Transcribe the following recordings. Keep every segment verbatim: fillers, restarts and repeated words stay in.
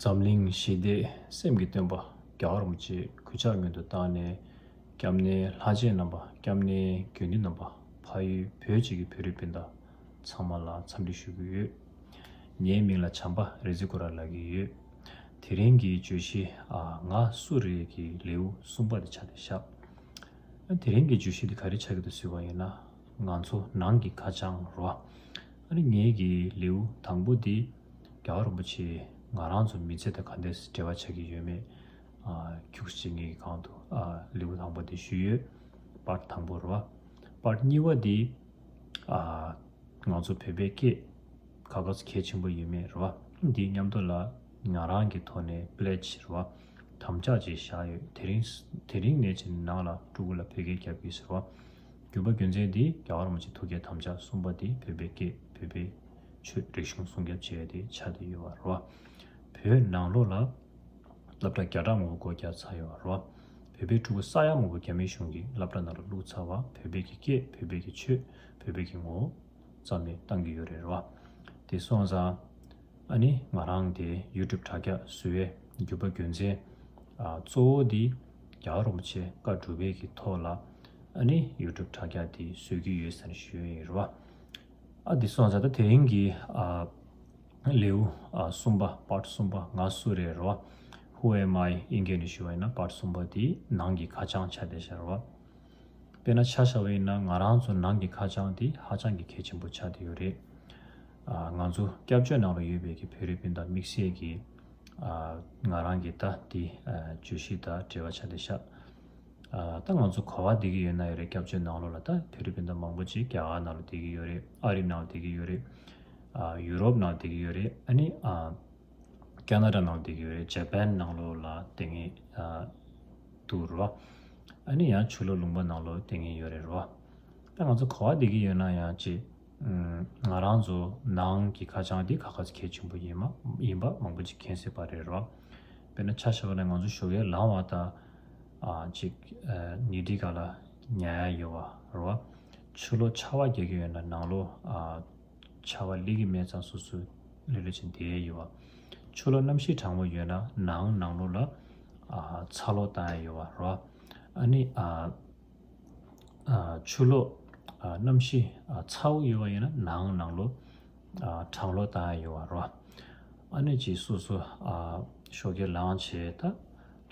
འཛམ་གླིང་ཞི་བདེ་སེམས་ཀྱི་སྟོན་པ་རྒྱལ་བ་རིན་པོ་ཆེ་གུས་ཕྱག་སྔོན་དུ་བཏང་ནས། སྐྱབས་གནས་ལྷ་རྗེ་རྣམ་པ། སྐྱབས་གནས་དགེ་འདུན་རྣམ་པ། ཕ་ཡུལ་བོད་སྤྱི་གི་བོད་རིགས་སྤུན་ཟླ་ཚང་མ་ལ་འཚམས་འདྲི་ཞུ་གི་ཡོད། ངའི་མིང་ལ་བྱམས་པ་རེ་ཟི་ཀུ་ར་ལབ་ཀྱི་ཡོད། དེ་རིང་གི་བརྗོད་གཞི། ཨ། ང་སུ་རེད་ཀྱི་ལེའུ་གསུམ་པ་དེ་ཆགས་བསྡད་ཤག་དེ་རིང་གི་བརྗོད་གཞི་འདི་ག་རེ་ཆགས་ཀྱི་འདུག་ཟེར་བ་ཡིན་ན། ང་ཚོ་ནང་གི་ཁ་བྱང་རེད་བ། ཨ་ནི་ངའི་གི་ལེའུ་དང་པོ་འདི་རྒྱལ་བ་རིན་པོ་ཆེ་ང་རང་ཚོ་མི་ཚེ་དང་ག་འདྲས་འབྲེལ་བ་ཆགས་ཀྱི་ཡོད་མེད། ཨ། ཁྱུག་ཅིག་ངའི་གི་སྒང་དུ། ཨ། ལེའུ་དང་པོ་འདི་ཞུས་ཡོད། པར་དང་པོ་རེད་བ། པར་གཉིས་པ་འདི། ཨ། ང་ཚོ་བོད་པའི་སྐད་ག་ག་ཚོད་གལ་ཆེན་པོ་ཡོད་མེད་རེད་བ། འདིའི་མཉམ་དུ་ལ་ང་རང་གི་ཐོག་ནས་པི་ལེ་ཇི་རེད་བ། དམ་བཅའ་ཅིག་བཞག་ཡོད། དེ་རིང་དེ་རིང་ནས་བྱས་ནས་ནང་ལ་ཕྲུ་གུ་ལ་བོད་སྐད་རྒྱབ་ཀྱི་ཟེར་བ། རྒྱུ་མ་རྒྱུ་མཚན་འདི་རྒྱལ་བ་རིན་པོ་ཆེ་ཐུགས་བསྐྱེད་དམ་བཅའ་གསུམ་པ་འདི་བོད་པའི་སྐད། བོད་པའི་ཆོས། རིག་གཞུང་སྲུང་སྐྱོབ་བྱེད་ཡ་དེ་ཆགས་བསྡད་ཡོད་པ་རེད་བ། བོད་ནང་ལོགས་ལ་སློབ་གྲྭ་བརྒྱ་ཕྲག་མང་པོ་སྒོ་རྒྱག་ཚར་ཡོད་པ་རེད་བ། བོད་པའི་ཕྲུ་གུ་ས་ཡ་མང་པོ་རྒྱ་མིའི་གཞུང་གི་སློབ་གྲྭ་ནང་ལ་བླུགས་ཚར་བ། བོད་པའི་གི་སྐད། བོད་པའི་གི་ཆོས། བོད་པའི་གི་ངོ་བོ་རྩ་མེད་བཏང་གི་ཡོད་རེད་བ། དེ་སོང་ཙང་ཨ་ནི་ང་རང་དེ་ཡུ་ཊུབ་དྲ་རྒྱ་བཟོ་བའི་རྒྱུ་མ་རྒྱུ་མཚན། ཨ། གཙོ་བོ་དེ་རྒྱལ་བ་རིན་པོ་ཆེ་བཀའ་སྒྲུབ་པའི་གི་ཐོག་ལ་ཨ་ནི་ཡུ་ཊུབ་དྲ་རྒྱ་དེ་བཟོ་གི་ཡོད་ཟེར་ནས་ཞུ་ཡི་ཡོད་རེད་བ། ཨ། དེ་སོང་ཙང་ད་དེ་རིང་གི། ཨ། ལེའུ། ཨ། གསུམ་པ། པར་གསུམ་པ། ང་སུ་རེད་རེད་བ། Who am I? དབྱིན་སྐད་ནས་ཞུ་བ་ཡིན་ན་པར་གསུམ་པ་དེ་ནང་གི་ཁ་བྱང་ཆགས་བསྡད་ཤག་རེད་བ། དཔེར་ན་ཆ་བཞག་པ་ཡིན་ན་ང་རང་ཚོ་ནང་གི་ཁ་བྱང་དེ་ཧ་ཅང་གི་གལ་ཆེན་པོ་ཆགས་བསྡད་ཡོད་རེད། ཨ། ང་ཚོ་སྐྱབས་བཅོལ་ནང་ལ་ཡོད་པའི་གི་བོད་རིགས་སྤུན་ཟླ་དམིགས་བསལ་གྱི། ཨ། ང་རང་གི་ད་དེ། ཨ། བརྗོད་གཞི་དང་འབྲེལ་བ་ཆགས་བསྡད་ཤག་ཨ། ད་ང་ཚོ་ག་པར་བསྡད་ཀྱི་ཡོད་ན་ཡོད་རེད། སྐྱབས་བཅོལ་ནང་ལོགས་ལ་ད་བོད་རིགས་སྤུན་ཟླ་མང་པོ་ཅིག་རྒྱ་གར་ནང་ལ་བསྡད་ཀྱི་ཡོད་རེད། ཨ་རི་ནང་ལ་བསྡད་ཀྱི་ཡོད་རེད། ཨ། ཡུ་རོབ་ནང་ལ་བསྡད་ཀྱི་ཡོད་རེད། ཨ་ནི། ཨ། ཁེ་ན་ཌ་ནང་ལ་བསྡད་ཀྱི་ཡོད་རེད། ཇ་པན་ནང་ལོགས་ལ་བསྡད་མཁན། ཨ། འདུག་རེད་བ། ཨ་ནི་ཡང་ཕྱི་ལོགས་ལུང་པ་ནང་ལོགས་བསྡད་མཁན་ཡོད་རེད་རེད་བ། ད་ང་ཚོ་ག་པར་བསྡད་ཀྱི་ཡོད་ན་ཡང་ཅིག་ང་རང་ཚོ་ནང་གི་ཁ་བྱང་འདི་ག་ག་ཚོད་གལ་ཆེན་པོ་ཡིན་མ་ཡིན་པ་མང་པོ་ཅིག་མཁྱེན་སྲིད་པ་རེད་རོ། དཔེར་ན་ཆ་བཞག་པ་ན་ང་ཚོ་ཞོགས་ཀས་ལངས་པ་དང་། ཨ། ཅིག་ཨ། ཉལ་ཁྲིའི་སྒང་ལ་ཉལ་ཡ་ཡོད་པ་རོ། ཕྱི་ལོགས་ཆར་པ་རྒྱག་གི་ཡོད་ན་ནང་ལོགས། ཨ། ཆར་པ་སླེབས་ཀྱི་མེད་ཙང་སོ་སོ་ལྷོད་ལྷོད་བྱས་བསྡད་ཡ་ཡོད་པ། ཕྱི་ལོགས་གནམ་གཤིས་གྲང་མོ་ཡོད་ན་ནང་ནང་ལོགས་ལ། ཨ། ཚ་གློག་བཏང་ཡ་ཡོད་པ་རོ། ཨ་ནི། ཨ། ཨ། ཕྱི་ལོགས། ཨ། གནམ་གཤིས། ཨ། ཚ་པོ་ཡོད་པ་ཡིན་ན་ནང་ནང་ལོགས། ཨ། གྲང་གློག་བཏང་ཡ་ཡོད་པ་རོ། ཨ་ནི་ཅིག་སོ་སོ། ཨ། ཞོགས་ཀས་ལངས་བྱས་ད་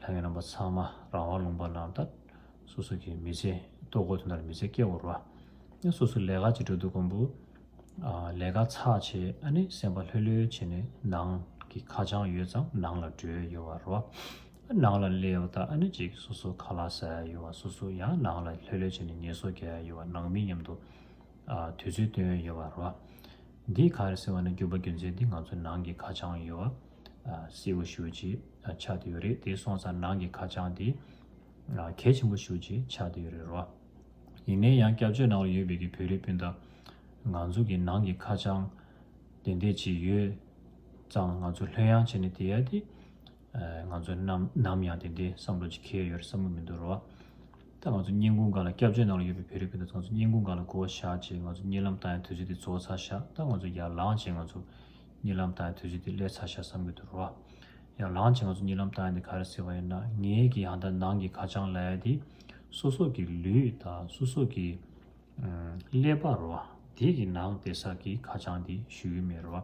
ལྷ་ཡུལ་རྣམ་པ་ཚང་མ་རང་དབང་ལུང་པ་ནང་ད་སོ་སོ་གི་མི་ཚེ་ལྟོ་གོས་དོན་དག་ལ་མི་ཚེ་སྐྱེལ་དགོས་རོ། ཨ་ནི་སོ་སོ་ལས་ཀ་ཅིག་འགྲོ་དུས་ཀོང་པོ། ཨ། ལས་ཀ་ཚར་བྱས་ཨ་ནི་སེམས་པ་ལྷོད་ལྷོད་བྱས་ནས་ནང་གི་ཁ་བྱང་ཡོད་ཙང་ནང་ལ་འགྲོ་ཡ་ཡོད་པ་རོ། ནང་ལ་སླེབས་པ་དང་ཨ་ནི་ཅིག་སོ་སོ་ཁ་ལག་ཟ་ཡ་ཡོད་པ། སོ་སོ་ཡང་ནང་ལ་ལྷོད་ལྷོད་བྱས་ནས་ངལ་གསོ་རྒྱག་ཡ་ཡོད་པ། ནང་མི་མཉམ་དུ། ཨ། དུས་ཚོད་སྟོན་ཡ་ཡོད་པ་རོ། འདི་ག་རེ་ཟེར་བ་ན་རྒྱུ་མ་རྒྱུ་མཚན་འདི་ང་ཚོ་ནང་གི་ཁ་བྱང་ཡོད་པ། ཨ། གསལ་པོ་ཞེ་པོ་ཅིག་ཨ། ཆགས་བསྡད་ཡོད་རེད། དེ་སོང་ཙང་ནང་གི་ཁ་བྱང་འདི། ཨ། གལ་ཆེན་པོ་ཞེ་པོ་ཅིག་ཆགས་བསྡད་ཡོད་རེད་རོ། ཡིན་ནའི་ཡང་སྐྱབས་བཅོལ་ནང་ལ་ཡོད་པའི་གི་བོད་རིགས་སྤུན་ཟླ་ང་ཚོ་གི་ནང་གི་ཁ་བྱང་དེ་འདྲས་ཅིག་ཡོད་ཙང་ང་ཚོ་ལྷོད་ཡངས་བྱས་ནས་བསྡད་ཡ་དེ། ཨ། ང་ཚོ་ནམ་ནམ་ཡང་དེ་འདྲའི་བསམ་བློ་ཅིག་འཁྱེར་ཡོད་རེད་བསམ་གྱི་མི་འདུག་རོ། ད་ང་ཚོ་སྙན་ཁུང་སྒང་ལ་སྐྱབས་བཅོལ་ནང་ལ་ཡོད་པའི་བོད་རིགས་སྤུན་ཟླ་ཚོ་ང་ཚོ་སྙན་ཁུང་སྒང་ལ་སྒོ་བཞག་བྱས་ང་ཚོ་གཉིད་ལམ་བཏང་ཡ་དུས་ཚོད་དེ་རྫོགས་ཚར་ཤག་ད་ང་ཚོ་ཡར་ལངས་བྱས་ང་ཚོ་གཉིད་ལམ་བཏང་ཡ་དུས་ཚོད་དེ་སླེབས་ཚར་ཤག་བསམ་གྱི་འདུག་རོ། ཡར་ལངས་བྱས་ང་ཚོ་གཉིད་ལམ་བཏང་ཡ་དེ་ག་རེ་ཟེར་བ་ཡིན་ན་ངའི་གི་ཡང་ད་ནང་གི་ཁ་བྱང་ལབ་ཡ་དེ་སོ་སོ་གི་ལུས་དང་སོ་སོ་གི་ཀླད་པ་རོ། དེ་གི་ནང་བསྡད་ས་གི་ཁ་བྱང་དེ་ཞུ་གི་མེད་རོ།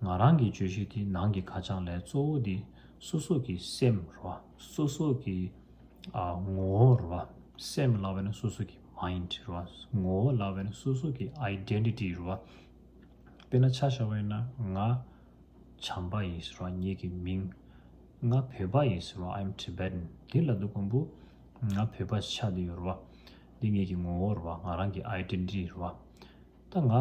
ང་རང་གི་བརྗོད་གཞི་དེ་ནང་གི་ཁ་བྱང་ལས་གཙོ་བོ་དེ་སོ་སོ་གི་སེམས་རོ། སོ་སོ་གི། ཨ། ངོ་བོ་རོ། སེམས་ལབ་པ་ན་སོ་སོ་གི་མའིན་ཌི་རོ། ངོ་བོ་ལབ་པ་ན་སོ་སོ་གི་ཨའི་ཌེན་ཊི་ཊི་རོ། དཔེར་ན་ཆ་བཞག་པ་ཡིན་ན་ང་བྱམས་པ་ཡིན་ཟེར་བ་ངེད་ཀྱི་མིང་། ང་བོད་པ་ཡིན་ཟེར་བ། I'm Tibetan། དེ་ལབ་དུས་ཀོང་པོ་ང་བོད་པ་ཆགས་བསྡད་ཡོད་རེད་བ། འདི་ངེད་ཀྱི་ངོ་བོ་རེད་བ། ང་རང་གི་ཨའི་ཌེན་ཊི་ཊི་རེད་བ། ད་ང་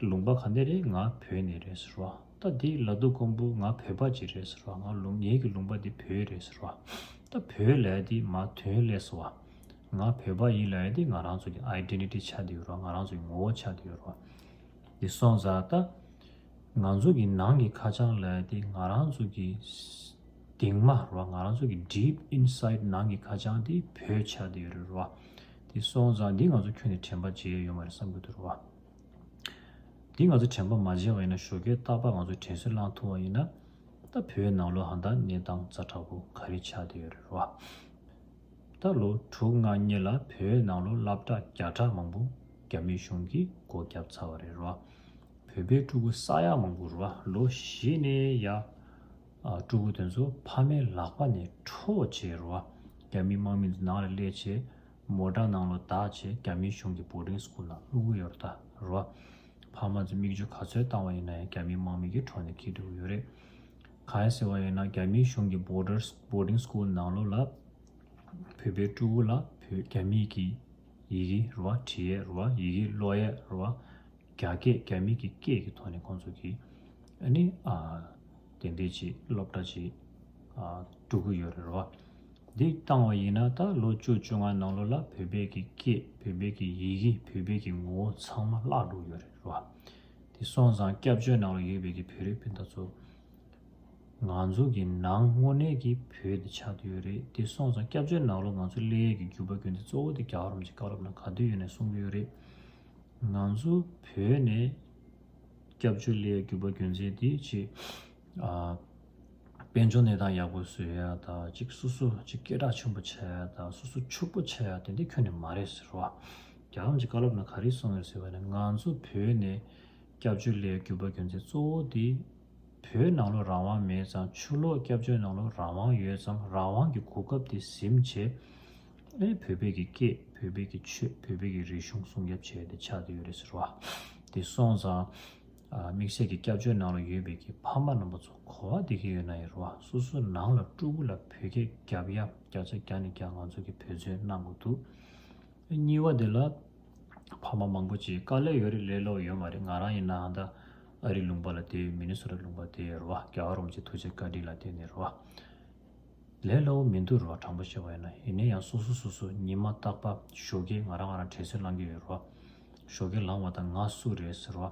ལུང་པ་ག་འདྲ་རེད། ང་བོད་ནས་རེད་ཟེར་བ། ད་དེ་ལབ་དུས་ཀོང་པོ་ང་བོད་པ་ཅིག་རེད་ཟེར་བ། ང་ལུང་ངེད་ཀྱི་ལུང་པ་འདི་བོད་རེད་ཟེར་བ། ད་བོད་ལབ་ཡ་དེ་མ་དོན་ལས་སོ་བ། ང་བོད་པ་ཡིན་ལབ་ཡ་དེ་ང་རང་ཚོ་གི་ཨའི་ཌེན་ཊི་ཊི་ཆགས་བསྡད་ཡོད་རེད་བ། ང་རང་ཚོ་གི་ངོ་བོ་ཆགས་བསྡད་ཡོད་རེད་བ། དེ་སོང་ཙང་ད། ང་ཚོ་གི་ནང་གི་ཁ་བྱང་ལབ་ཡ་དེ་ང་རང་ཚོ་གི་གདིང་མ་རེད་བ། ང་རང་ཚོ་གི་deep inside ནང་གི་ཁ་བྱང་དེ་བོད་ཆགས་བསྡད་ཡོད་རེད་བ། དེ་སོང་ཙང་འདི་ང་ཚོ་ཁྱོན་ནས་དྲན་པ་བརྗེད་ཡ་ཡོད་མ་རེད་བསམ་གྱི་འདུག་རེད་བ། འདི་ང་ཚོ་དྲན་པ་མ་བརྗེད་པ་ཡིན་ན་ཞོགས་ཀས་རྟག་པར་ང་ཚོ་དྲན་གསོ་བསླངས་ཐུབ་པ་ཡིན་ན། ད་བོད་ནང་ལོགས་ཧ་ད་གནས་སྟངས་ཛ་དྲག་པོ་ག་རེ་ཆགས་བསྡད་ཡོད་རེད་རོ། ད་ལོ་དྲུག་ལྔ་སྔོན་ལ་བོད་ནང་ལོགས་སློབ་གྲྭ་བརྒྱ་ཕྲག་མང་པོ་རྒྱ་མིའི་གཞུང་གིས་སྒོ་བརྒྱབ་ཚར་བ་རེད་རོ། བོད་པའི་ཕྲུ་གུ་ས་ཡ་མང་པོ་རོ། ལོ་བཞི་ནས་ཡ། ཨ། ཕྲུ་གུ་དེ་ཚོ་ཕ་མའི་ལག་པ་ནས་འཕྲོག་བྱས་རོ། རྒྱ་མིའི་དམག་མི་ཚོ་ནང་ལ་སླེབས་བྱས། མོ་ཊ་ནང་ལ་བདག་བྱས་རྒྱ་མིའི་གཞུང་གི་བོར་ཌིང་སི་ཀུལ་ནང་བླུག་གི་ཡོད་རེད་ད་རོ། ཕ་མ་ཚོ་མིག་ཆུ་ག་ཚོད་བཏང་བ་ཡིན་ན་ཡང་རྒྱ་མིའི་དམག་མི་གིས་འཕྲོག་ནས་འཁྱེར་འགྲོ་གི་ཡོད་རེད། གང་ཡིན་ཟེར་བ་ཡིན་ན་རྒྱ་མིའི་གཞུང་གི་བོར་ཌར་སི་བོར་ཌིང་སི་ཀུལ་ནང་ལོགས་ལ་བོད་པའི་ཕྲུ་གུ་ལ་བོད་རྒྱ་མིའི་གི་ཡི་གེ་རེད་བ། བྲིས་ཡས་རེད་བ། ཡི་གེ་ཀློག་ཡས་རེད་བ། རྒྱ་སྐད་རྒྱ་མི་གི་སྐད་ཀྱི་ཐོག་ནས་ཁོང་ཚོ་གིས་ཨ་ནི་ཨ་དེ་འདྲས་ཅིག་སློབ་གྲྭ་ཅིག་ཨ་འགྲོ་གི་ཡོད་རེད་བ། འདི་བཏང་བ་ཡིན་ན་ད་ལོ་བཅུ་བཅོ་ལྔ་ནང་ལོགས་ལ་བོད་པའི་གི་སྐད། བོད་པའི་གི་ཡི་གེ། བོད་པའི་གི་ངོ་བོ་ཚང་མ་བརླག་འགྲོ་གི་ཡོད་རེད་བ། དེ་སོང་ཙང་སྐྱབས་བཅོལ་ནང་ལ་ཡོད་པའི་གི་བོད་རིགས་སྤུན་ཟླ་ཚོ། ང་ཚོ་གི་ནང་དངོས་གནས་ཀྱི་བོད་དེ་ཆགས་བསྡད་ཡོད་རེད། དེ་སོང་ཙང་སྐྱབས་བཅོལ་ནང་ལོགས་ང་ཚོ་སླེབས་ཡས་ཀྱི་རྒྱུ་པ་རྒྱུ་མཚན་གཙོ་བོ་དེ་རྒྱལ་བ་རིན་པོ་ཆེ་བཀའ་སློབ་ནང་ག་དུས་ཡོད་ནས་གསུང་གི་ཡོད་རེད། ང་ཚོ་བོད་ནས་སྐྱབས་བཅོལ་སླེབས་ཡས་རྒྱུ་པ་རྒྱུ་མཚན་དེ་ཅིག་ཨ་དཔལ་འབྱོར་གནས་སྟངས་ཡག་པོ་བཟོ་ཡ་དང་། ཅིག་སོ་སོ་ཅིག་སྐད་གྲགས་ཆེན་པོ་ཆགས་ཡ་དང་། སོ་སོ་ཕྱུག་པོ་ཆགས་ཡ་དེ་འདྲ་ཁྱོན་ནས་མ་རེད་ཟེར་བ། རྒྱལ་བ་རིན་པོ་ཆེ་བཀའ་སློབ་ནང་ག་རེ་གསུངས་ཡོད་ཟེར་བ་ན། ང་ཚོ་བོད་ནས་སྐྱབས་བཅོལ་སླེབས་རྒྱུ་པ་རྒྱུ་མཚན་གཙོ་བོ་དེ་བོད་ནང་ལོགས་རང་དབང་མེད་ཙང་། ཕྱི་ལོགས་སྐྱབས་བཅོལ་ནང་ལོགས་རང་དབང་ཡོད་ཙང་། རང་དབང་གི་གོ་སྐབས་དེ་ཟིན་བྱས་ཨེ་བོད་པའི་གི་སྐད། བོད་པའི་གི་ཆོས། བོད་པའི་གི་རིག་གཞུང་སྲུང་སྐྱོབ་བྱས་ཏེ་ཆགས་བསྡད་ཡོད་རེད་ཟེར་བ། དེ་སོང་ཙང་ཨ་དམིགས་བསལ་གྱི་སྐྱབས་བཅོལ་ནང་ལ་ཡོད་པའི་གི་ཕ་མ་རྣམ་པ་ཚོ་གོ་བ་བདེ་གི་ཡོད་ན་ཡོད་རེད་བ། སོ་སོའི་ནང་ལ་ཕྲུ་གུ་ལ་བོད་སྐད་རྒྱབ་ཡ་བརྒྱ་ཆ་བརྒྱ་ནས་བརྒྱ་ང་ཚོ་གི་འབད་བརྩོན་གནང་དགོས་འདུག་གཉིས་པ་དེ་ལ་ཕ་མ་མང་པོ་ཅིག་དཀའ་ལས་ཡོད་རེད། ལས་སླ་པོ་ཡོད་མ་རེད། ང་རང་ཡིན་ན་ད་ཨ་རི་ལུང་པ་ལ་བསྡད་ཡོད། མི་ནི་སོ་ཊ་ལུང་པ་བསྡད་ཡོད་རེད་བ། རྒྱལ་བ་རིན་པོ་ཆེ་ཐུགས་རྗེ་བཀའ་དྲིན་ལ་བརྟེན་ནས་རེད་བ། ལས་སླ་པོ་མི་འདུག་རེད་བ། དྲང་པོ་བཤད་པ་ཡིན་ན། ཡིན་ན་ཡང་སོ་སོ་སོ་སོ་ཉི་མ་རྟག་པར་ཞོགས་ཀས་ང་རང་ང་རང་དྲན་གསོ་བསླང་གི་ཡོད་རེད་བ། ཞོགས་ཀས་ལངས་པ་དང་ང་སུ་རེད་ཟེར་བ།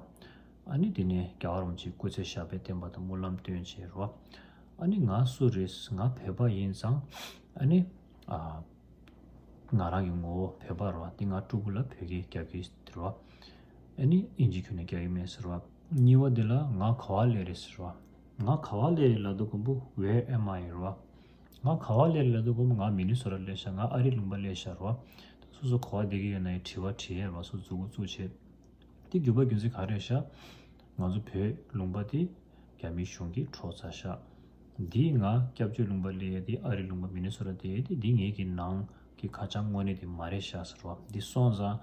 ཨ་ནི་དེ་ནས་རྒྱལ་བ་རིན་པོ་ཆེའི་སྐུ་ཚེ་ཞབས་པད་བརྟན་པ་དང་སྨོན་ལམ་བཏོན་བྱས་རེད་བ། ཨ་ནི་ང་སུ་རེད། ང་བོད་པ་ཡིན་ཙང་། ཨ་ནི་ཨ། ང་རང་གི་ངོ་བོ་བོད་པ་རེད་བ། དེ་ང་ཕྲུ་གུ་ལ་བོད་སྐད་རྒྱག་གི་རེད་བ། ཨ་ནི་ཨིན་ཇི་ཁྱོན་ནས་རྒྱག་གི་མེད་ཟེར་བ། གཉིས་པ་དེ་ལ་ང་ག་བ་སླེབས་རེད་ཟེར་བ། ང་ག་བ་སླེབས་རེད་ལབ་དུས་མགོན་པོ་Where am I རེད་བ། ང་ག་བ་སླེབས་རེད་ལབ་དུས་མགོན་པོ་ང་མི་ནི་སོ་ཊ་སླེབས་ཤག་ང་ཨ་རི་ལུང་པ་སླེབས་ཤག་རེད་བ། སོ་སོ་ག་བ་བསྡད་ཀྱི་ཡོད་ན་ཡང་དྲི་བ་དྲི་ཡས་རེད་བ། སོ་མཛུབ་གུ་བཙུགས་བྱས། དེ་རྒྱུ་པ་རྒྱུ་མཚན་ག་རེ་རེད་ཤག་ང་ཚོ་བོད་ལུང་པ་དེ་རྒྱ་མིའི་གཞུང་གིས་འཕྲོག་ཚར་ཤག་འདི་ང་སྐྱབས་བཅོལ་ལུང་པ་སླེབས་ཡས་དེ། ཨ་རི་ལུང་པ་མི་ནི་སོ་ཊ་སླེབས་ཡས་དེ། འདི་ངེད་ཀྱི་ནང་གི་ཁ་བྱང་དངོས་གནས་དེ་མ་རེད་ཤག་ཟེར་བ། འདི་སོང་ཙང་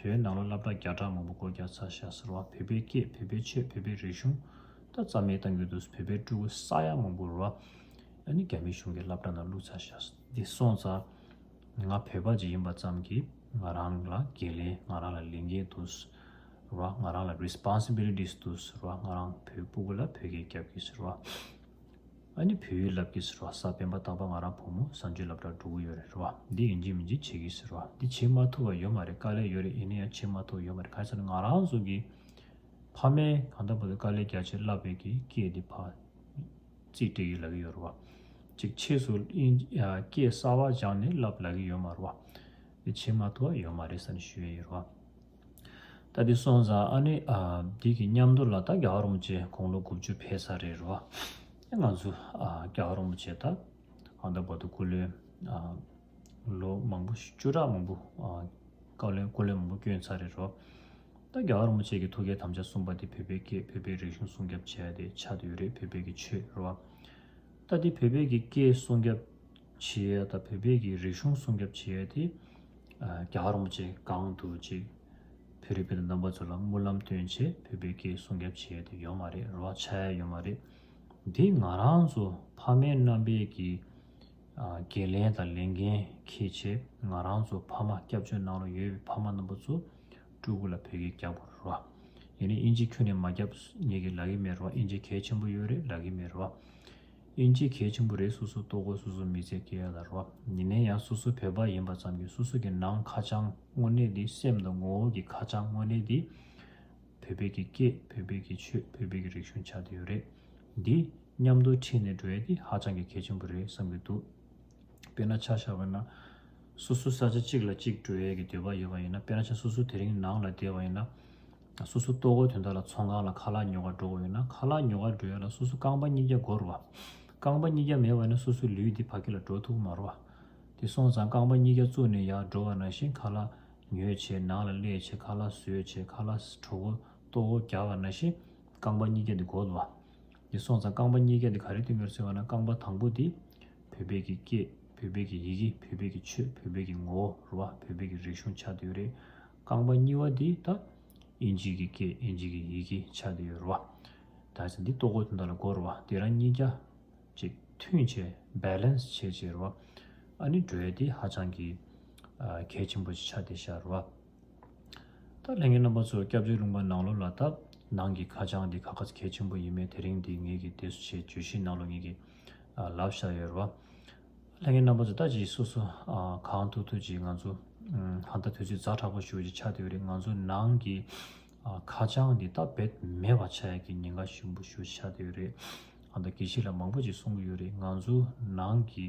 བོད་ནང་ལོགས་སློབ་གྲྭ་བརྒྱ་ཕྲག་མང་པོ་སྒོ་རྒྱག་ཚར་ཤག་ཟེར་བ། བོད་པའི་སྐད། བོད་པའི་ཆོས། བོད་པའི་རིག་གཞུང་ད་རྩ་མེད་བཏང་གི་འདུག་བོད་པའི་ཕྲུ་གུ་ས་ཡ་མང་པོ་རེད་བ། ཨ་ནི་རྒྱ་མིའི་གཞུང་གིས་སློབ་གྲྭ་ནང་བླུགས་ཚར་ཤག་འདི་སོང་ཙང་ང་བོད་པ་ཅིག་ཡིན་པ་ཙམ་གྱིས་ང་རང་ལ་འགན་ལེན། ང་རང་ལ་ལས་འགན་འདུག་རེད་བ། ང་རང་ལ་རི་སི་པོན་སི་བི་ལི་ཊིས་འདུག་ཟེར་བ། ང་རང་བོད་ཕྲུ་གུ་ལ་བོད་སྐད་རྒྱབ་ཀྱི་ཟེར་བ། ཨ་ནི་བོད་ཡིག་བསླབ་ཀྱི་ཟེར་བ། གཟའ་སྤེན་པ་རྟག་པར་ང་རང་བུ་མོ་གཟའ་མཇུག་སློབ་གྲྭར་འགྲོ་གི་ཡོད་རེད་བ། འདི་ཡིན་གཅིག་མིན་གཅིག་བྱེད་ཀྱི་ཟེར་བ། འདི་བྱེད་མ་ཐུབ་པ་ཡོད་མ་རེད། དཀའ་ལས་ཡོད་རེད། ཡིན་ན་ཡང་བྱེད་མ་ཐུབ་པ་ཡོད་མ་རེད། གང་ཡིན་ཟེར་ན་ང་རང་ཚོ་གི་ཕ་མས་གང་ལྟར་བར་དུ་དཀའ་ལས་རྒྱག་བྱས་བསླབས་པའི་གི་སྐད་འདི་ཕར་རྩིས་སྤྲད་ཀྱི་ལབ་ཀྱི་ཡོད་རེད་བ། ཅིག་ཕྱིས་སུ་དབྱིན་ཨ་སྐད་གསར་པ་སྦྱངས་ནས་བསླབ་ལབ་ཀྱི་ཡོད་མ་རེད་བ། འདི་བྱེད་མ་ཐུབ་པ་ཡོད་མ་རེད་ཟེར་ནས་ཞུ་ཡས་ཡོད་རེད་བ། ད་འདི་སོང་ཙང་ཨ་ནི་ཨ་འདི་གི་མཉམ་དུ་ལ་ད་རྒྱལ་བ་རིན་པོ་ཆེ་དགུང་ལོ་དགུ་བཅུ་ཕེབས་ཚར་རེད་རོ། ཨ་ང་ཚོ་ཨ་རྒྱལ་བ་རིན་པོ་ཆེ་ད་གང་ལྟར་བར་དུ་སྐུ་ལོ་ཨ་ལོ་མང་པོ་བཅུ་ཕྲག་མང་པོ་ཨ་སྐུ་ལོ་སྐུ་ལོ་མང་པོ་བསྐྱོན་ཚར་རེད་རོ། ད་རྒྱལ་བ་རིན་པོ་ཆེ་གི་ཐུགས་བསྐྱེད་དམ་བཅའ་གསུམ་པ་དེ་བོད་པའི་སྐད་བོད་པའི་རིག་གཞུང་སྲུང་སྐྱོབ་བྱས་ཏེ་ཆགས་བསྡད་ཡོད་རེད། བོད་པའི་གི་ཆོས་རོ། ད་དེ་བོད་པའི་གི་སྐད་སྲུང་སྐྱོབ་བྱེད་ཡ་དང་བོད་པའི་གི་རིག་གཞུང་སྲུང་སྐྱོབ་བྱེད་ཡ་དེ་ཨ་རྒྱལ་བ་རིན་པོ་ཆེ་གང་དུ་ཅིག་བོད་རིགས་སྤུན་ཟླ་རྣམ་པ་ཚོ་ལ་སྨོན་ལམ་བཏོན་བྱས་བོད་པའི་སྐད་སྲུང་སྐྱོབ་བྱེད་ཡ་དེ་ཡོད་མ་རེད་རོ། ཆགས་ཡ་ཡོད་མ་རེད། འདི་ང་རང་ཚོ་ཕ་མའི་རྣམ་པའི་གི་ཨ་འགན་ལེན་དང་ལས་འགན་འཁྱེར་བྱས་ང་རང་ཚོ་ཕ་མ་སྐྱབས་བཅོལ་ནང་ལ་ཡོད་པའི་ཕ་མ་རྣམ་པ་ཚོ་ཕྲུ་གུ་ལ་བོད་སྐད་རྒྱག་དགོས་རེད་བ། ཡིན་ནའི་དབྱིན་ཇི་ཁྱོན་ནས་མ་རྒྱབ་ངེད་ཀྱིས་ལབ་ཀྱི་མེད་རེད་བ། དབྱིན་ཇི་གལ་ཆེན་པོ་ཡོད་རེད་ལབ་ཀྱི་མེད་རེད་བ། དབྱིན་ཇི་གལ་ཆེན་པོ་རེད། སོ་སོ་ལྟོ་གོས་སོ་སོ་མི་ཚེ་སྐྱེལ་ཡ་ལ་རེད་བ། ཡིན་ནའི་ཡང་སོ་སོ་བོད་པ་ཡིན་པ་ཙམ་གྱིས་སོ་སོ་གི་ནང་ཁ་བྱང་དངོས་གནས་འདི་སེམས་དང་ངོ་བོ་གི་ཁ་བྱང་དངོས་གནས་འདི་བོད་པའི་གི་སྐད་བོད་པའི་གི་ཆོས་བོད་པའི་གི་རིག་གཞུང་ཆགས་བསྡད་ཡོད་རེད། འདི་མཉམ་དུ་ཁྲིད་ནས་འགྲོ་ཡ་འདི་ཧ་ཅང་གི་གལ་ཆེན་པོ་རེད་བསམ་གྱི་འདུག་དཔེར་ན་ཆ་བཞག་པ་ན། སོ་སོ་ས་ཆ་གཅིག་ལ་གཅིག་འགྲོ་ཡས་ཀྱི་འདོད་པ་ཡོད་པ་ཡིན་ན། དཔེར་ན་ཆ་སོ་སོ་དེ་རིང་ནང་ལ་བསྡད་པ་ཡིན་ན། སོ་སོ་ལྟོ་གོས་དོན་དག་ལ་ཚོང་ཁང་ལ་ཁ་ལག་ཉོ་ག་འགྲོ་དགོས་ཡོད་ན། ཁ་ལག་ཉོ་ག་འགྲོ་ཡ་ལ་སོ་སོ་རྐང་པ་གཉིས་ཀ་དགོས་རེད་བ། རྐང་པ་གཉིས་ཀ་མེད་པ་ན་སོ་སོའི་ལུས་འདི་ཕ་གི་ལ་འགྲོ་ཐུབ་ཀྱི་མ་རེད་བ། དེ་སོང་ཙང་རྐང་པ་གཉིས་ཀ་བཙུགས་ནས་ཡར་འགྲོ་བ་ནང་བཞིན་ཁ་ལག་ཉོས་བྱས། ནང་ལ་སླེབས་བྱས་ཁ་ལག་བཟོས་བྱས། ཁ་ལག་གྲོད་ཁོག་ལྟོ་གོས་རྒྱག་པ་ནང་བཞིན་རྐང་པ་གཉིས་ཀ་འདི་དགོས་རེད་བ། དེ་སོང་ཙང་རྐང་པ་གཉིས་ཀ་འདི་ག་རེ་སྟོན་གྱི་རེད་ཟེར་བ་ན། རྐང་པ་དང་པོ་འདི་བོད་པའི་གི་སྐད། བོད་པའི་གི་ཡི་གེ། བོད་པའི་གི་ཆོས། བོད་པའི་གི་ངོ་བོ་རེད་བ། བོད་པའི་གི་རིག་གཞུང་ཆགས་བསྡད་ཡོད་རེད། རྐང་པ་གཉིས་པ་འདི་ད་དབྱིན་ཇི་གི་སྐད། དབྱིན་ཇི་གི་ཡི་གེ་ཆགས་བསྡད་ཡོད་རེད་བ། ད་ཙང་འདི་ལྟོ་གོས་དོན་དག་ལ་དགོས་རེད་བ། དེ་རང་གཉིས་ཀ་ཅིག་མཐུན་བྱས་བྷེ་ལེན་སི་བྱས་བྱས་རེད་བ། ཨ་ནི་འགྲོ་ཡ་དེ་ཧ་ཅང་གི་ཨ་གལ་ཆེན་པོ་ཞིག་ཆགས་བསྡད་ཤག་རེད་བ། ད་ལྷན་རྒྱས་རྣམ་པ་ཚོ། སྐྱབས་རྗེ་ལུང་པ་ནང་ལོགས་ལ་ད་ནང་གི་ཁ་བྱང་འདི་ག་ག་ཚོད་གལ་ཆེན་པོ་ཡིན་མིན་དེ་རིང་འདི་ངེད་ཀྱིས་དེ་ཚོ་བྱས་བརྗོད་གཞི་ནང་ལོགས་ངེད་ཀྱིས་ཨ་ལབ་བཞག་ཡོད་རེད་བ། ལྷན་རྒྱས་རྣམ་པ་ཚོ་ད་ཅིག་སོ་སོ་ཨ་གང་ཐུབ་ཐུབ་ཅིག་ང་ཚོ་ཨམ་ད་ལྟ་དུས་ཚོད་ཛ་དྲག་པོ་ཞེ་པོ་ཅིག་ཆགས་བསྡད་ཡོད་རེད། ང་ཚོ་ནང་གི་ཨ་ཁ་བྱང་འདི་ད་རྦད་མེད་པ་ཆགས་ཡ་གི་ཉེན་ཁ་ཞེ་པོ་ཞེ་པོ་ཆགས་བསྡད་ཡོད་རེད། ཨ་ད་དགེ་བཤེས་ལགས་མང་པོ་ཅིག་གསུང་གི་ཡོད་རེད། ང་ཚོ་ནང་གི་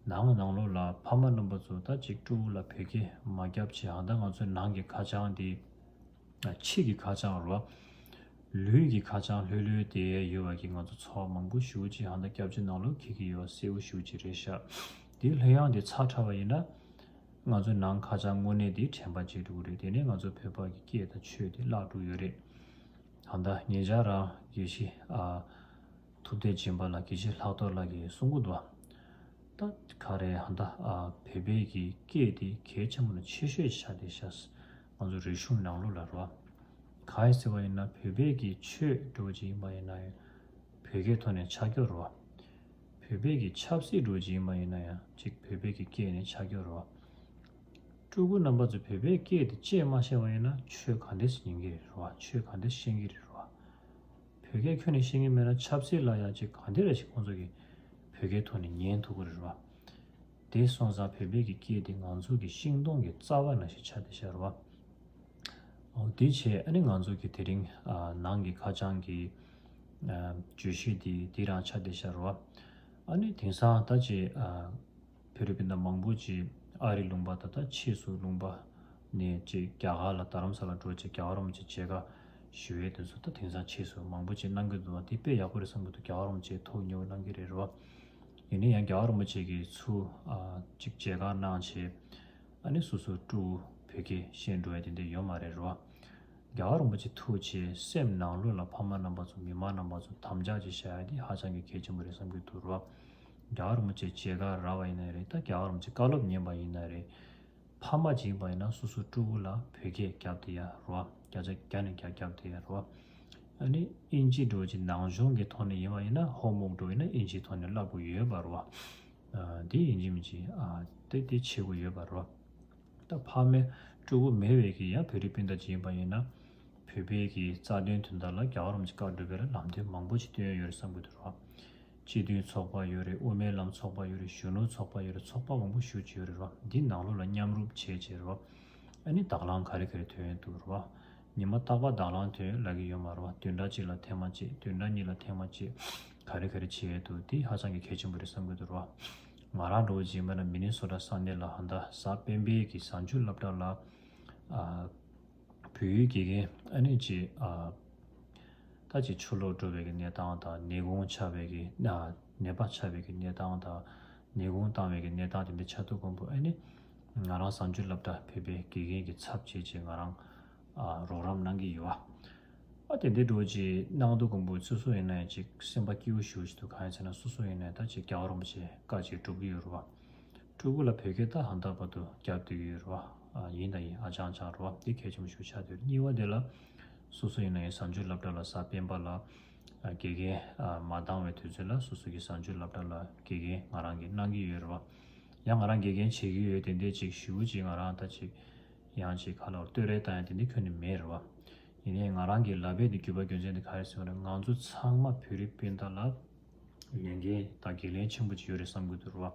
ནང་ནང་ལོགས་ལ་ཕ་མ་རྣམ་པ་ཚོ་ད་ཅིག་ཕྲུ་གུ་ལ་བོད་སྐད་མ་བརྒྱབ་བྱས། ཨ་ད་ང་ཚོ་ནང་གི་ཁ་བྱང་འདི་ཕྱི་གི་ཁ་བྱང་རེད་བ། ལུས་ཀྱི་ཁ་བྱང་ལྷོད་ལྷོད་དེ་ཡོད་པ་གི་ང་ཚོ་ཚོ་བ་མང་པོ་ཞེ་པོ་ཅིག་ཨ་ད་སྐྱབས་རྗེ་ནང་ལོགས་འཁྱེར་གྱི་ཡོད་པ་གསལ་པོ་ཞེ་པོ་ཅིག་རེད་ཤག་དེ་ལྷོད་ཡངས་དེ་ཚར་དྲགས་པ་ཡིན་ན། ང་ཚོའི་ནང་ཁ་བྱང་དངོས་གནས་དེ་དྲན་པ་བརྗེད་འགྲོ་གི་རེད། དེ་ནས་ང་ཚོ་བོད་པ་གི་སྐད་དང་ཆོས་དེ་བརླག་འགྲོ་གི་ཡོད་རེད། ད་ལྟ་ཉེ་ཆར་རང་དགེ་བཤེས་ཨ་ཐུབ་བསྟན་སྦྱིན་པ་ལགས། དགེ་བཤེས་ལྷག་རྡོར་ལགས་ཀྱིས་གསུང་གི་འདུག་ད་ག་རེ་ད་ལྟ་ཨ་བོད་པའི་གི་སྐད་དེ་གལ་ཆེན་པོ་དང་ཆེ་ཤོས་ཆགས་བསྡད་ཤག་ང་ཚོ་རིག་གཞུང་ནང་ལོགས་ལ་རེད་བ། གང་ཡིན་ཟེར་བ་ཡིན་ན། བོད་པའི་གི་ཆོས་འདྲ་བོ་ཅིག་ཡིན་པ་ཡིན་ན་ཡང་བོད་སྐད་ཐོག་ནས་ཆགས་ཀྱི་ཡོད་རེད་བ། བོད་པའི་གི་ཆབ་སྲིད་འདྲ་བོ་ཅིག་ཡིན་པ་ཡིན་ན་ཡང་ཅིག་བོད་པའི་གི་སྐད་ནས་ཆགས་ཀྱི་ཡོད་རེད་བ། ཕྲུ་གུ་རྣམ་པ་ཚོས་བོད་པའི་སྐད་དེ་གཅིག་མ་ཤེས་པ་ཡིན་ན་ཆོས་ག་འདྲས་སེ་ཉན་གྱི་རེད་བ། ཆོས་ག་འདྲས་ཤེས་ཀྱི་རེད་བ། བོད་སྐད་ཁྱོན་ནས་ཤེས་ཀྱི་མེད་ན་ཆབ་སྲིད་ལ་ཡང་ཅིག་ག་འདྲས་རེད་ཅིག་ཁོང་ཚོ་གིས་བོད་སྐད་ཐོག་ནས་ཉན་ཐུབ་ཀྱི་རེད་བ། དེ་སོང་ཙང་བོད་པའི་གི་སྐད་དེ་ང་ཚོ་གི་ཤིང་སྡོང་གི་རྩ་བ་ནང་བཞིན་ཆགས་བསྡད་ཤག་རེད་བ། འོ་དེ་བྱས་ཨ་ནི་ང་ཚོ་གི་དེ་རིང་ཨ་ནང་གི་ཁ་བྱང་གི་ཨ་བརྗོད་གཞི་དེ་དེ་རང་ཆགས་བསྡད་ཤག་རེད་བ། ཨ་ནི་དེང་སང་ད་ཅིག་ཨ་བོད་རིགས་སྤུན་ཟླ་མང་པོ་ཅིག་ཨ་རི་ལུང་པ་ད་ལྟ་ཕྱིས་སུ་ལུང་པ་ནས་ཅིག་རྒྱ་གར་ལ་རྡ་རམ་ས་ལ་འགྲོ་བྱས་རྒྱལ་བ་རིན་པོ་ཆེ་མཇལ་ཁ་ཞུ་ཡས་དེ་ཚོ་ད་དེང་སང་ཕྱིས་སུ་མང་པོ་ཅིག་གནང་གི་འདུག་བ། དེ་དཔེ་ཡག་པོ་རེད་བསམ་གྱི་འདུག་རྒྱལ་བ་རིན་པོ་ཆེ་ཐུགས་མཉེས་པོ་གནང་གི་རེད་རེད་བ། ཡིན་ན་ཡང་རྒྱལ་བ་རིན་པོ་ཆེ་གིས་ཚུར་ཨ་ཅིག་མཇལ་ཁ་གནང་བྱས། ཨ་ནི་སོ་སོ་ཕྲུ་གུ་བོད་སྐད་ཤེས་འགྲོ་ཡ་དེ་འདྲ་ཡོད་མ་རེད་རེད་བ། རྒྱལ་བ་རིན་པོ་ཆེ་ཐུག་བྱས་སེམས་ནང་ལོགས་ལ་ཕ་མ་རྣམ་པ་ཚོ་མི་མང་རྣམ་པ་ཚོ་དམ་བཅའ་ཅིག་བཞག་ཡ་དེ་ཧ་ཅང་གི་གལ་ཆེན་པོ་རེད་བསམ་གྱི་འདུག་རེད་བ། རྒྱལ་བ་རིན་པོ་ཆེ་མཇལ་ཁ་རག་པ་ཡིན་ན་རེད། ད་རྒྱལ་བ་རིན་པོ་ཆེ་བཀའ་སློབ་ཉན་པ་ཡིན་ན་རེད། ཕ་མ་ཅིག་ཡིན་པ་ཡིན་ན་སོ་སོ་ཕྲུ་གུ་ལ་བོད་སྐད་རྒྱབ་བསྡད་ཡ་རེད་བ། བརྒྱ་ཆ་བརྒྱ་ནས་བརྒྱ་རྒྱབ་བསྡད་ཡ་རེད་བ། ཨ་ནི་དབྱིན་ཇི་འདྲ་བོ་ཅིག་ནང་སྦྱོང་གི་ཐོག་ནས་ཡིན་པ་ཡིན་ན་ཧོམ་ཝོག་འདྲ་བོ་ཡིན་ན་དབྱིན་ཇིའི་ཐོག་ནས་བསླབ་དགོས་ཡོད་པ་རེད་བ། ཨ་དེ་ཡིན་གཅིག་མིན་གཅིག་ཨ་དེ་དེ་བྱེད་དགོས་ཡོད་པ་རེད་བ། ད་ཕ་མའི་ཕྲུ་གུ་མེད་པའི་གི་ཡང་བོད་རིགས་སྤུན་ཟླ་ཅིག་ཡིན་པ་ཡིན་ན། བོད་པའི་གི་རྩ་དོན་དོན་དག་ལ་རྒྱལ་བ་རིན་པོ་ཆེ་བཀའ་སྒྲུབ་པའི་ལམ་སྟོན་མང་པོ་ཅིག་བཏོན་ཡོད་རེད་བསམ་གྱི་འདུག་ར། སྤྱི་མཐུན་ཚོགས་པ་ཡོད་རེད། དབུ་མའི་ལམ་ཚོགས་པ་ཡོད་རེད། གཞོན་ནུ་ཚོགས་པ་ཡོད་རེད། ཚོགས་པ་མང་པོ་ཞེ་ཅིག་ཡོད་རེད་ར། འདི་ནང་ལོགས་ལ་མཉམ་རུབ་བྱས་བྱས་ར། ཨ་ནི་དང་བླངས་ག་རེ་ག་རེ་ཐོན་ཡོད་འདུག་ར། ཉི་མ་རྟག་པར་དང་བླངས་ཐོན་ཡོད་ལབ་ཀྱི་ཡོད་མ་རེད་བ། བདུན་ཕྲག་གཅིག་ལ་ཐེངས་མ་གཅིག་བདུན་ཕྲག་གཉིས་ལ་ཐེངས་མ་གཅིག་ག་རེ་ག་རེ་བྱས་ཡོད་འདུག་འདི་ཧ་ཅང་གི་གལ་ཆེན་པོ་རེད་བསམ་གྱི་འདུག་ར། ང་རང་འདྲ་བོ་ཅིག་ཡིན་པ་ན་མི་ནི་སོ་ཊ་ས་གནས་ལ་ཧ་ད་གཟའ་སྤེན་པའི་གི་གཟའ་མཇུག་སློབ་གྲྭ་ལ་ཨ། བོད་ཡིག་དགེ་རྒན་ཨ་ནི་ཅིག་ཨ། ད་ཅིག་ཕྱིར་ལོག་འགྲོ་བའི་གི་གནས་སྟངས་དང་ནད་དགོངས་ཆགས་པའི་གི་ཨ། ནད་པ་ཆགས་པའི་གི་གནས་སྟངས་དང་ནད་དགོངས་བཏང་བའི་གི་གནས་སྟངས་དེ་འདྲ་ཆགས་དུས་ཀོང་པོ་ཨ་ནི་ང་རང་གཟའ་མཇུག་སློབ་གྲྭ་བོད་པའི་དགེ་རྒན་གྱི་ཚབ་བྱས་བྱས་ང་རང་ཨ། རོགས་རམ་གནང་གི་ཡོད་ཨ། དེ་འདྲ་འགྲོ་ཅིག་གནང་དུས་ཀོང་པོ་སོ་སོ་ཡིན་ན་ཡང་ཅིག་སེམས་པ་སྐྱིད་པོ་ཞེ་པོ་ཅིག་འདུག་གང་ཡིན་ཟེར་ན་སོ་སོ་ཡིན་ན་ད་ཅིག་རྒྱལ་བ་རིན་པོ་ཆེ་བཀའ་ཅིག་སྒྲུབ་ཀྱི་ཡོད་རེད་བ། ཕྲུ་གུ་ལ་བོད་སྐད་ད་ཧ་ད་བར་དུ་རྒྱབ་སྡོད་ཀྱི་ཡོད་རེད་བ། ཨ་ཡིན་དང་ཡིན་ཨ་ཅང་ཅང་རེད་བ། འདི་གལ་ཆེན་པོ་ཞིག་ཆགས་བསྡད་ཡོད་རེད། གཉིས་པ་དེ་ལ་སོ་སོ་ཡིན་ན་ཡང་གཟའ་མཇུག་སློབ་གྲྭ་ལ་གཟའ་སྤེན་པ་ལ་ཨ་དགེ་རྒན་ཨ་མ་འདང་བའི་དུས་ཚོད་ལ་སོ་སོ་གི་གཟའ་མཇུག་སློབ་གྲྭ་ལ་དགེ་རྒན་ང་རང་གིས་གནང་གི་ཡོད་རེད་བ། ཡང་ང་རང་དགེ་རྒན་བྱེད་ཀྱི་ཡོད། དེ་འདྲས་ཅིག་ཞུ་ཅིག་ང་རང་ད་ཅིག་ཡང་ཅིག་ཁ་ལོར་བསྟོད་ར་བཏང་ཡ་དེ་འདྲས་ཁྱོན་ནས་མེད་རེད་བ། ཡིན་ནའི་ང་རང་གི་ལབ་པའི་འདི་དགོས་པ་རྒྱུ་མཚན་དེ་ག་རེ་ཟེར་བ་ན་ང་ཚོ་ཚང་མ་བོད་རིགས་སྤུན་ཟླ་ལ་ལས་འགན་དང་འགན་ལེན་ཆེན་པོ་ཅིག་ཡོད་རེད་བསམ་གྱི་འདུག་ར།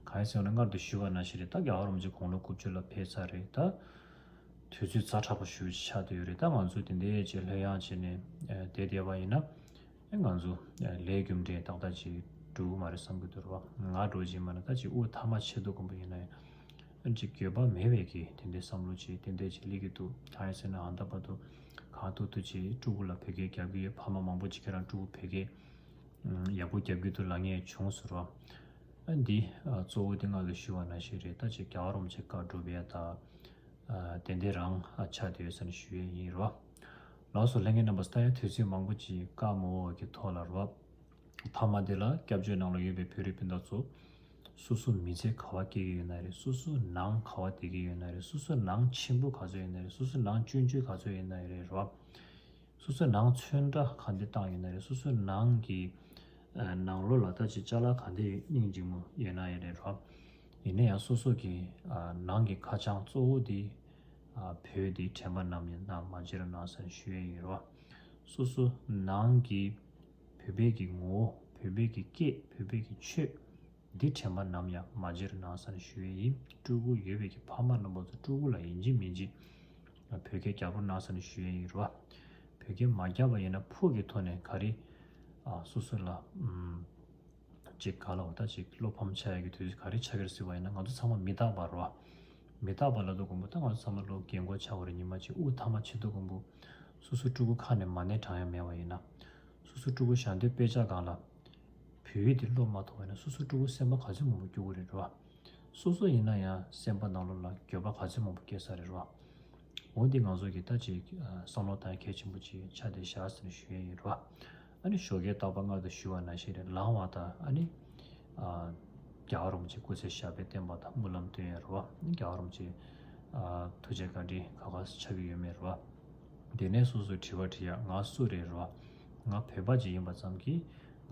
གང་ཡིན་ཟེར་ན་སྔར་དུ་ཞུས་པ་ནང་བཞིན་རེད། ད་རྒྱལ་བ་རིན་པོ་ཆེ་དགུང་ལོ་དགུ་བཅུ་ལ་ཕེབས་ཚར་རེད། ད་དུས་ཚོད་ཛ་དྲག་པོ་ཞེ་པོ་ཅིག་ཆགས་བསྡད་ཡོད་རེད། ད་ང་ཚོ་དེ་འདྲའི་ཅིག་ལྷོད་ཡངས་བྱས་ནས་བསྡད་བསྡད་པ་ཡིན་ན་ང་ཚོ་ལས་རྒྱུ་འབྲས་ཏག་ཏག་ཅིག་འགྲོ་གི་མ་རེད་བསམ་གྱི་འདུག་ར། ང་འདྲ་བོ་ཅིག་ཡིན་པ་ན་ད་ཅིག་དབུགས་ཐ་མག་ཆད་དུས་ཀོང་པོ་ཡིན་ན་ཡང་ཅིག་འགྱོད་པ་མེད་པའི་གི་དེ་འདྲའི་བསམ་བློ་ཅིག་དེ་འདྲའི་ཅིག་སླེབས་ཀྱི་འདུག་གང་ཡིན་ཟེར་ན་ཨ་ད་བར་དུ་ གང་ཐུབ་ཐུབ་ཅིག་ཕྲུ་གུ་ལ་བོད་སྐད་རྒྱབ་ཀྱི་ཡོད། ཕ་མ་མང་པོ་ཅིག་ཁྱེད་རང་ཕྲུ་གུ་བོད་སྐད་ཨམ་ཡག་པོ་རྒྱབ་ཀྱི་འདུག་ལབ་མཁན་བྱུང་སོང་རོ། ཨ་འདི་ཨ་གཙོ་བོ་དེ་སྔར་ལ་ཞུས་པ་ནང་བཞིན་རེད། ད་ཅིག་རྒྱལ་བ་རིན་པོ་ཆེ་བཀའ་སྒྲུབ་ཡ་ད་ཨ་དེ་འདྲ་རང་ཨ་ཆགས་བསྡད་ཡོད་ཟེར་ནས་ཞུ་ཡས་ཡིན་རོ། ལགས་སོ། ལྷན་རྒྱས་རྣམ་པ་ད་ཡང་དུས་ཚོད་མང་པོ་ཅིག་བཀག་མ་འོས་པ་གི་ཐོག་ལ་རོ། མཐའ་མ་དེ་ལ་སྐྱབས་བཅོལ་ནང་ལ་ཡོད་པའི་བོད་རིགས་སྤུན་ཟླ་ཚོ། སོ་སོ་མི་ཚེ་ག་པར་སྐྱེལ་གྱི་ཡོད་ན་རེད། སོ་སོ་ནང་ག་པར་བསྡད་ཀྱི་ཡོད་ན་རེད། སོ་སོ་ནང་ཆེན་པོ་ག་ཚོད་ཡོད་ན་རེད། སོ་སོ་ནང་སྐྱོན་བརྗོད་ག་ཚོད་ཡོད་ན་རེད་རོ། སོ་སོ་ནང་ཚོན་ཁྲ་ག་འདྲ་བཏང་ཡོད་ན་རེད། སོ་སོ་ནང་གི་ཨ་ནང་ལོགས་ལ་ད་ཅིག་ཅ་ལག་ག་འདྲ་སྙིང་རྗེ་མོ་ཡོད་ན་ཡོད་རེད་རོ། ཡིན་ན་ཡང་སོ་སོ་གི་ཨ་ནང་གི་ཁ་བྱང་གཙོ་བོ་དེ་ཨ་བོད་དེ་དྲན་པ་ནམ་ཡང་ནམ་མ་བརྗེད་རོགས་གནང་ཟེར་ཞུ་ཡས་ཡིན་རོ། སོ་སོ་ནང་གི་བོད་པའི་གི་ངོ་བོ། བོད་པའི་གི་སྐད། བོད་པའི་གི་ཆོས། འདི་དྲན་པ་ནམ་ཡང་མ་བརྗེད་རོགས་གནང་ཟེར་ནས་ཞུ་ཡས་ཡིན། ཕྲུ་གུ་ཡོད་པའི་གི་ཕ་མ་རྣམ་པ་ཚོ་ཕྲུ་གུ་ལ་ཡིན་གཅིག་མིན་གཅིག་བོད་སྐད་རྒྱབ་རོགས་གནང་ཟེར་ནས་ཞུ་ཡས་ཡིན་རོ། བོད་སྐད་མ་རྒྱབ་པ་ཡིན་ན་ཕུགས་ཀྱི་ཐོག་ནས་ག་རེ་ཨ་སོ་སོ་ལ་ཨམ་ཅིག་ག་ལ་འོ་ད་ཅིག་བློ་ཕམ་ཆགས་ཡ་གི་དུས་ཚོད་ག་རེ་ཆགས་ཀྱི་རེད་ཟེར་བ་ཡིན་ན། ང་ཚོ་ཚང་མ་མི་རྟག་པ་རོ། མི་རྟག་པ་ལབ་དུས་དགོངས་པ་ད་ང་ཚོ་ཚང་མ་ལོ་རྒན་གོག་ཆགས་པ་རེད། ཉི་མ་གཅིག་དབུགས་ཐ་མ་ཆད་དུས་དགོངས་པ་སོ་སོ་ཕྲུ་གུ་ཁ་ནས་མ་ཎི་བགྲང་ཡ་མེད་པ་ཡིན་ན། སོ་སོ་ཕྲུ་གུ་ཞལ་འདོན་དཔེ་ཆ་སྒང་ལ་བོད་ཡིག་འདི་ཀློག་མ་ཐུབ་པ་ཡིན་ན་སོ་སོ་ཕྲུ་གུ་སེམས་པ་ག་ཚོད་མང་པོ་སྐྱོ་གི་རེད་རོ། སོ་སོ་ཡིན་ན་ཡང་སེམས་པ་ནང་ལོགས་ལ་འགྱོད་པ་ག་ཚོད་མང་པོ་སྐྱེ་ས་རེད་རོ། འོ་འདི་ང་ཚོ་གི་ད་ཅིག་ཨ་བསམ་བློ་བཏང་ཡ་གལ་ཆེན་པོ་ཅིག་ཆགས་བསྡད་ཤག་ཟེར་ནས་ཞུ་ཡས་ཡིན་རོ། ཨ་ནི་ཞོགས་ཀའི་རྟག་པར་སྔར་དུ་ཞུ་བ་ནང་བཞིན་རེད། ལངས་པ་དང་ཨ་ནི་ཨ་རྒྱལ་བ་རིན་པོ་ཆེ་སྐུ་ཚེ་ཞབས་པད་བརྟན་པ་དང་སྨོན་ལམ་འདོན་ཡས་རོ། ཨ་ནི་རྒྱལ་བ་རིན་པོ་ཆེ་ཨ་ཐུགས་རྗེ་བཀའ་དྲིན་ག་ག་ཆགས་ཀྱི་ཡོད་མེད་རོ། དེ་ནས་སོ་སོས་དྲི་བ་དྲི་ཡ། ང་སུ་རེད་རོ། ང་བོད་པ་ཅིག་ཡིན་པ་ཙམ་གྱིས་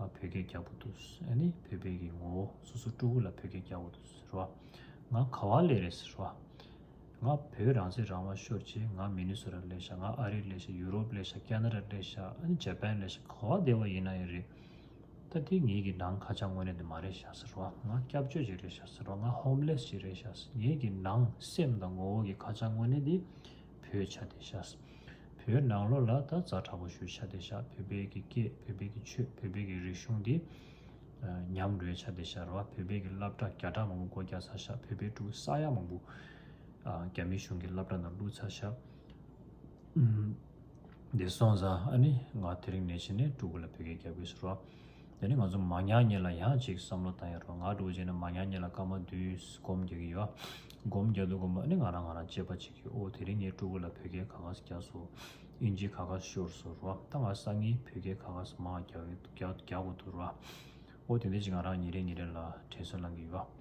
ང་བོད་སྐད་རྒྱག་དགོས་འདུག་ཨ་ནི་བོད་པའི་གི་ངོ་བོ། སོ་སོ་ཕྲུ་གུ་ལ་བོད་སྐད་རྒྱག་དགོས་འདུག་ཟེར་བ། ང་ག་བ་སླེབས་རེད་ཟེར་བ། ང་བོད་རང་བཙན་རང་དབང་ཤོར་རྗེས་ང་མི་ནི་སོ་ཊ་སླེབས་ཤག་ང་ཨ་རི་སླེབས་ཤག་ཡུ་རོབ་སླེབས་ཤག་ཁེ་ན་ཌ་སླེབས་ཤག་ཨ་ནི་ཇ་པན་སླེབས་ཤག་ག་བ་བསྡད་པ་ཡིན་ན་ཡང་རེད། ད་དེ་ངེད་ཀྱི་ནང་ཁ་བྱང་དངོས་གནས་དེ་མ་རེད་ཤག་ཟེར་བ། ང་སྐྱབས་བཅོལ་ཅིག་རེད་ཤག་ཟེར་བ། ང་ཧོམ་ལེས་ཅིག་རེད་ཤག་ངེད་ཀྱི་ནང་སེམས་དང་ངོ་བོ་གི་ཁ་བྱང་དངོས་གནས་དེ་བོད་ཆགས་བསྡད་ཤག་བོད་ནང་ལོགས་ལ་ད་ཛ་དྲག་པོ་ཞིག་ཆགས་བསྡད་ཤག་བོད་པའི་གི་སྐད། བོད་པའི་གི་ཆོས། བོད་པའི་གི་རིག་གཞུང་འདི་ཨ་ཉམས་འགྲོ་ཡ་ཆགས་བསྡད་ཤག་རེད་བ། བོད་པའི་གི་སློབ་གྲྭ་བརྒྱ་ཕྲག་མང་པོ་སྒོ་རྒྱག་ཚར་ཤག་བོད་པའི་ཕྲུ་གུ་ས་ཡ་མང་པོ་ཨ་རྒྱ་མི་གཞུང་གི་སློབ་གྲྭ་ནང་བླུགས་ཚར་ཤག་ཨུམ། འདི་སོང་ཙང་ཨ་ནི་ང་དེ་རིང་ནས་བྱས་ནས་ཕྲུ་གུ་ལ་བོད་སྐད་རྒྱབ་ཀྱི་ཟེར་བ། དེ་ནི་ང་ཚོ་མ་ཉལ་སྔོན་ལ་ཡང་ཅིག་བསམ་བློ་བཏང་ཡ་རོགས། ང་འདྲ་བོ་བྱས་ན་མ་ཉལ་སྔོན་ལ་སྐར་མ་བདུན་སྒོམ་རྒྱག་གི་ཡོད། སྒོམ་རྒྱག་དུས་སྒོམ་པ་ཨ་ནི་ང་རང་ང་རང་དཔྱད་པ་བྱེད་ཀྱི། ཨོ་དེ་རིང་ངའི་ཕྲུ་གུ་ལ་བོད་སྐད་ག་ག་རྒྱབ་སོང་། ཨིན་ཇི་ག་ག་ཤོར་སོང་རོགས། ད་ང་སང་ཉིན་བོད་སྐད་ག་ག་མང་རྒྱག་རྒྱག་རྒྱག་དགོས་འདུག་རོགས། ཨོ་དེ་འདྲ་ཅིག་ང་རང་ཉིན་རེ་ཉིན་རེ་ལ་དྲན་གསོ་གནང་གི་ཡོད།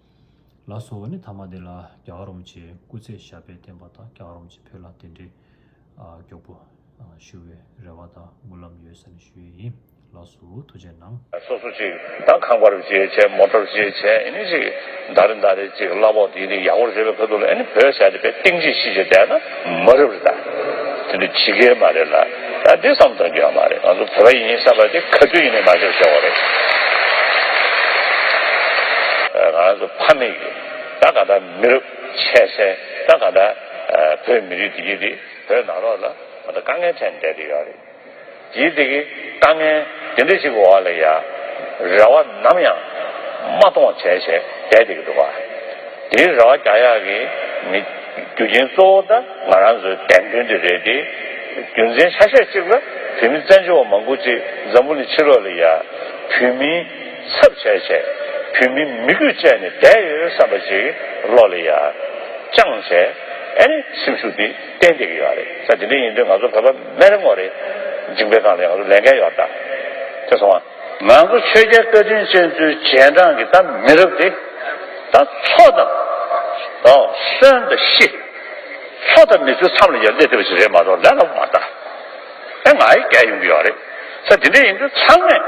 ལགས་སོ། ཨ་ནི་མཐའ་མ་དེ་ལ་རྒྱལ་བ་རིན་པོ་ཆེ་སྐུ་ཚེ་ཞབས་པད་བརྟན་པ་དང་། རྒྱལ་བ་རིན་པོ་ཆེ་བོད་ལ་དེ་འདྲའི་ཨ་མགྱོགས་པོ་ཨ་བཞུགས་པའི་རེ་བ་དང་སྨོན་ལམ་ཡོད་ཟེར་ནས་ཞུ་ཡས་ཡིན། ལགས་སོ། ཐུགས་རྗེ་གནང་། སོ་སོ་ཅིག་ད་ཁང་པར་བྱས་བྱས། མོ་ཊར་བྱས་བྱས། ཨ་ནི་ཅིག་ཟླ་རེ་ཟླ་རེ་ཅིག་གླ་ཕོགས་དེ་དེ་ཡག་པོ་རེད་པའི་ཁ་ཐུག་ལ་ཨ་ནི་བོད་ཟེར་དེ་བས་གཏིང་ཅིག་ཕྱིན་བྱས་བསྡད་ན་མ་རབས་རེད། ད་དེ་འདྲ་བྱེད་ཀྱི་མ་རེད་ལ། ད་འདི་བསམ་བཏང་རྒྱུ་ཡང་མ་རེད། ང་ཚོ་བོད་པ་ཡིན་བསམ་པ་དེ་ག་དུས་ཡིན་ནའི་མ་བརྗེད་ཆོག་པ་རེད། ང་ཚོ་ཕ་མེས་ཀྱི་ད་ག་ད་མི་རབས་ཆད་སེ་ད་ག་ད་བོད་མི་རིགས་འདི་གི་དེ་བོད་ནང་ལོགས་ལ་ད་དཀའ་ངལ་འཕྲད་བསྡད་དེ་ཡོད་རེད། དེའི་དེ་གི་དཀའ་ངལ་དེ་འདྲ་ཞིག་འོག་ལ་ཡ་རེ་བ་ནམ་ཡང་མ་གཏོང་བ་བྱས་བྱས་བསྡད་བསྡད་ཀྱི་འདུག་ག་དེའི་རེ་བ་རྒྱག་ཡག་གི་མི་རྒྱུ་རྐྱེན་གཙོ་བོ་ད་ང་རང་ཚོའི་བདེན་དོན་དེ་རེད་དེ། རྒྱུ་མཚན་ཆ་ཤས་གཅིག་ལ་བོད་མི་བཙན་བྱོལ་བ་མང་པོ་ཅིག་འཛམ་བུ་གླིང་ཕྱི་ལོགས་ལ་ཡ་བོད་མིའི་ཚབ་བྱས་བྱས་བོད་མིའི་མི་རྒྱུད་བཅད་ནས་བསྡད་ཡོད་བསམ་པ་ཅིག་བློ་ལ་ཡ་བཅངས་བྱས་ཨ་ནི་སེམས་ཤུགས་དེ་བསྟན་བསྡད་ཀྱི་ཡོད་རེད། ས་དེ་འདྲ་ཡིན་དུས་ང་ཚོ་བོད་པ་མེད་རེད་ངོ་རེད། འཇིགས་པའི་སྒང་ལ་ཡ་ང་ཚོ་ལས་འགན་ཡོད་རེད་ད། ཤེས་སོང་ང་། ང་ཚོ་ཆོས་རྒྱལ་བཀའ་དྲིན་ཅན་ཚོའི་རྗེས་འབྲང་གི་ད་མི་རབས་དེ་ད་མཚོ་དང་ད་སོན་དང་ཤི། མཚོ་དང་མི་ཚོའི་མཚམས་ལ་ཡར་སླེབས་ཐུབ་པ་ཞིག་རེད་མ་གཏོགས་ལས་སླ་པོ་མ་རེད་ད། ཨེ་ང་ཡི་རྒྱལ་ཡོང་གི་ཡོད་རེད། ས་དེ་འདྲ་ཡིན་དུས་ཚང་མས་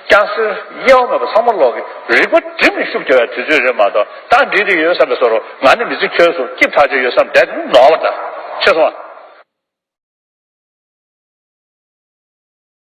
སྐྱ་སེར་དབྱེ་བ་མེད་པ་ཚང་མ་ལོག་གི་རིག་པ་སྒྲིམ་ནས་ཤུགས་རྒྱག་ཡ་དུས་ཚོད་རེད་མ་གཏོགས་ད་འགྲིག་གི་ཡོད་བསམ་པའི་བཟོ་འདྲ། ང་ནི་མི་ཚེ་འཁྱོལ་སོང་སྐྱིད་ཐག་ཆོད་ཡོད་བསམ་བསྡད་དེ་ནོར་བ་ད། ཤེས་སོང་ང་།